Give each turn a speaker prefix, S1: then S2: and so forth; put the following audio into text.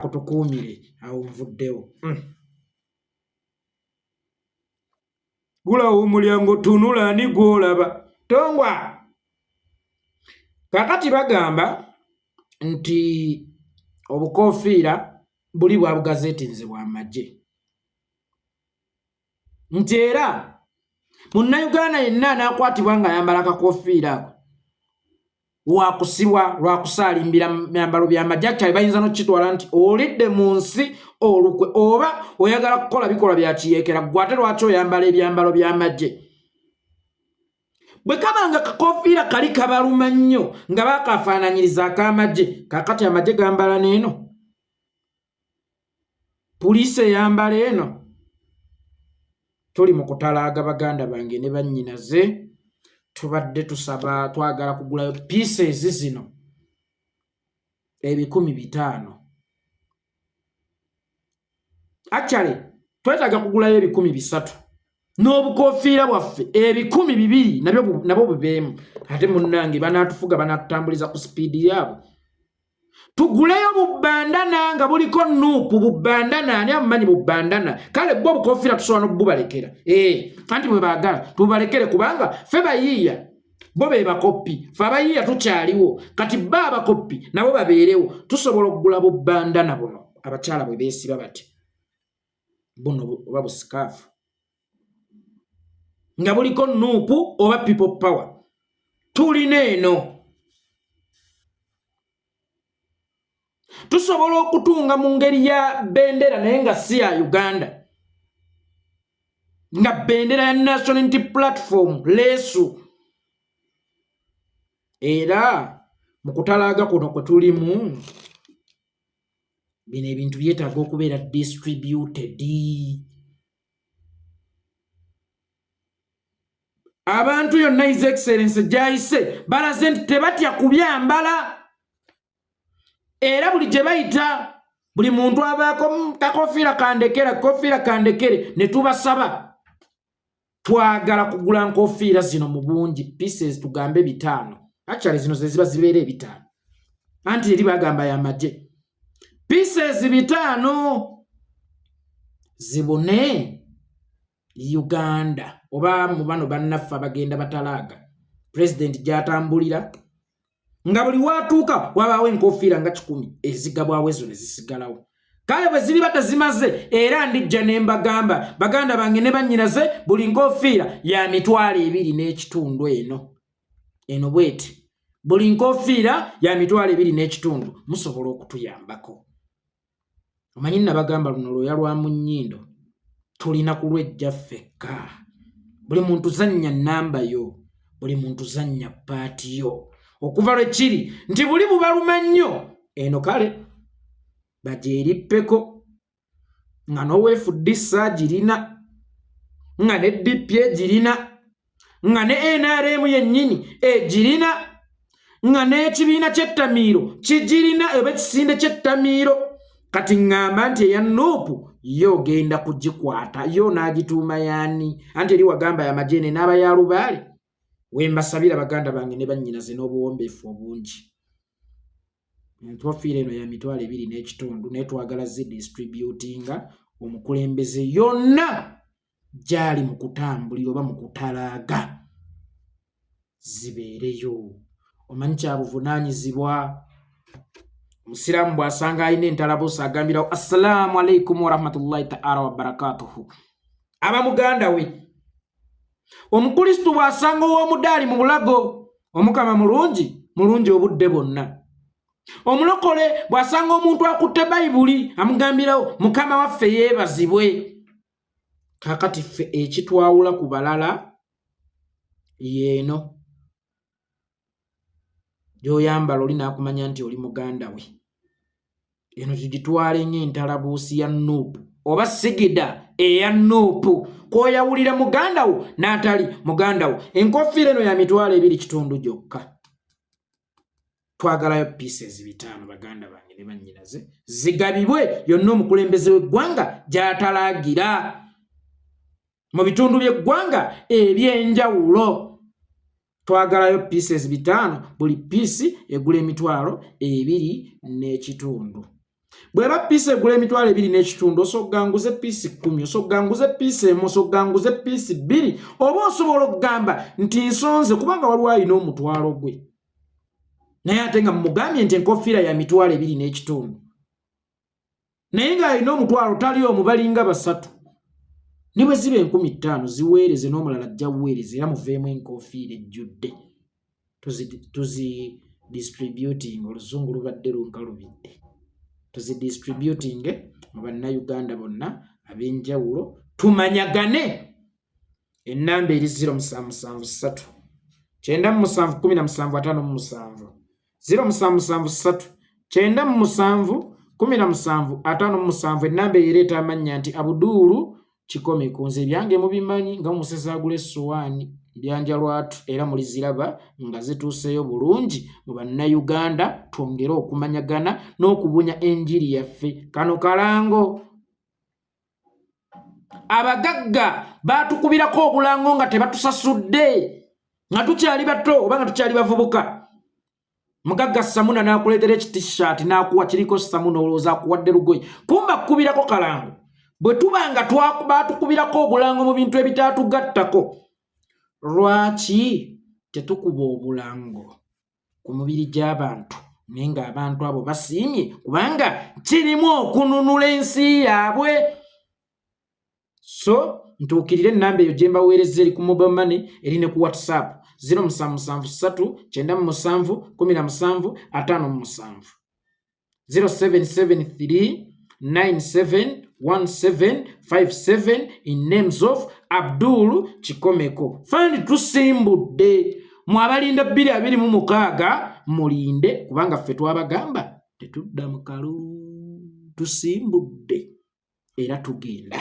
S1: Akutukuumire awo nvuddewo. Gulawo omulyango tunula ani gwolaba tongwa. Kakati bagamba nti obukofiira buli bwa bugazeeti nze bwa magye, nti era munnayuganda yenna anaakwatibwa ng'ayambala akakofiira ako wakusibwa lwakusaalimbira myambalo byamagye. Actually bayinza nokukitwala nti olidde mu nsi olukwe oba oyagala kukola bikolwa bya kiyeekera, gwe ate lwaki oyambala ebyambalo by'amagye? Bwe kaba nga kakofiira kali kabaluma nnyo nga bakafaananyiriza ak'amagye, kakati amagye gambala n'eno, puliisi eyambala eno. Tuli mu kutalaaga baganda bange ne bannyinaze, tubadde tusaba, twagala kugulayo pieces zino 500,000. Actually twetaaga kugulayo 300,000 n'obukofiira bwaffe 2,000 nabyo nabo bubeemu. Ate munnange banaatufuga, banaatutambuliza ku sipiidi yaabwe. Tuguleyo bubandana nga buliko NUP, bubandana ani amumanyi bubandana? Kale bwo obukofiira tusobola n'obubalekera, eh, anti bwe baagala tubalekere, kubanga ffe bayiiya, bo be bakoppi. Fe abayiiya tukyaliwo, kati ba abakoppi nabo babeerewo. Tusobola okugula bubandana buno abakyala bwe beesiba bati buno oba busikaafu nga buliko NUP oba People Power. Tulina eno, tusobola okutunga mu ngeri ya bendera naye nga si ya Uganda, nga bendera ya National Unity Platform leesu. Era mu kutalaaga kuno kwe tulimu, bino ebintu byetaaga okubeera distributed. Abantu yonna His Excellence gyayise balaze nti tebatya kubyambala, era buli gye bayita buli muntu abaako kakofiira kandekera, kofiira kandekere. Ne tubasaba, twagala kugula nkofiira zino mu bungi, pieces tugambe 500. Actually zino ze ziba zibeera 500, anti eri bagamba yamagye. Pieces 500 zibune Uganda oba mu bano bannaffe abagenda batalaaga pulezidenti gy'atambulira, nga buli watuuka wabaawo enkofiira nga 100 ezigabwawo, ezo ne zisigalawo. Kale bwe ziriba tezimaze, era ndijja ne mbagamba, baganda bange ne bannyinaze, buli nkofiira ya 25,000. Eno bweti, buli nkofiira ya 25,000. Musobola okutuyambako. Omanyi nabagamba luno lwoya lwa mu nnyindo, tulina kulwejja ffekka. Buli muntu zannya nnamba yo, buli muntu zannya paati yo. Okuva lwe kiri nti buli bubaluma nnyo eno, kale bagyerippeko nga n'oweefuddisa agirina, nga ne DP egirina, nga ne NRM yennyini egirina, nga n'ekibiina ky'ettamiiro kigirina oba ekisinde ky'ettamiiro. Kati ŋŋamba nti eya NUP yo ogenda kugikwata yo n'agituuma yaani? Anti eri wagamba yamajeene n'aba ya lubaale. Wembasabira baganda bange ne bannyinaze n'obuwombeefu obungi, enkofiira eno ya 25,000, naye twagala zidistributinga omukulembeze yonna gyali mu kutambulira oba mu kutalaaga zibeereyo. Omanyi kyabuvunaanyizibwa omusiraamu bw'asanga alina entalabuusi agambirawo assalaamu alaikum warahmatullahi taala wabarakatuhu, aba muganda we. Omukristu bw'asanga ow'omudaali mu bulago, Omukama mulungi, mulungi obudde bwonna. Omulokole bw'asanga omuntu akutte Bayibuli amugambirawo Mukama waffe yeebazibwe. Kaakati ffe ekitwawula ku balala yeeno gy'oyambala oli n'akumanya nti oli muganda we. Eno tugitwale ng'entalabuusi ya NUP oba sigida eya NUP kw'oyawulira muganda wo n'atali muganda wo. Enkofiira eno ya 25,000 gyokka. Twagalayo pieces 500, baganda bange ne bannyinaze, zigabibwe yonna omukulembeze w'eggwanga gy'atalaagira mu bitundu by'eggwanga eby'enjawulo. Twagalayo pieces 500, buli piisi egula 25,000. Bw'eba piisi egula 25,000, osogga nguze piisi 10, osogga nguze piisi 1, osogga nguze piisi 2, oba osobola okugamba nti nsonze, kubanga waliwo alina omutwalo gwe, naye ate nga mumugambye nti enkofiira ya 25,000, naye ng'alina omutwalo, tali omu, balinga basatu. Ne bwe ziba 5000, ziweereze, n'omulala ajja buweereza, era muveemu enkofiira ejjudde. Tuzi distributing, oluzungu lubadde lunkalubidde, tuzi distributing mu Bannayuganda bonna ab'enjawulo, tumanyagane. Ennamba eri 0773 97 17 57, 0773 97 17 57. Ennamba eyo ereeta amannya nti Abuduulu Kikomeko. Nze ebyange mubimanyi nga musesa agula essowaani byanja lwatu, era muliziraba nga zituuseeyo bulungi mu Bannayuganda, twongere okumanyagana n'okubunya enjiri yaffe. Kano kalango. Abagagga baatukubirako obulango nga tebatusasudde, nga tukyali bato oba nga tukyali bavubuka. Mugagga Samuna n'akuleetera ekitishaati n'akuwa kiriko Samuna, olowooza akuwadde lugoye, kumba kukubirako kalango. Bwe tuba nga baatukubirako obulango mu bintu ebitaatugattako, lwaki tetukuba obulango ku mubiri gy'abantu, naye ng'abantu abo basiimye, kubanga kirimu okununula ensi yaabwe? So ntuukirire ennamba eyo gye mbaweereza, eri ku mobile money, eri ne ku WhatsApp, 0773 97 17 57, 0773 971757, in names of Abdul Kikomeko. Fandi tusimbudde mwe abalinda 2026, mulinde, kubanga ffe twabagamba tetudda mu kalulu. Tusimbudde era tugenda.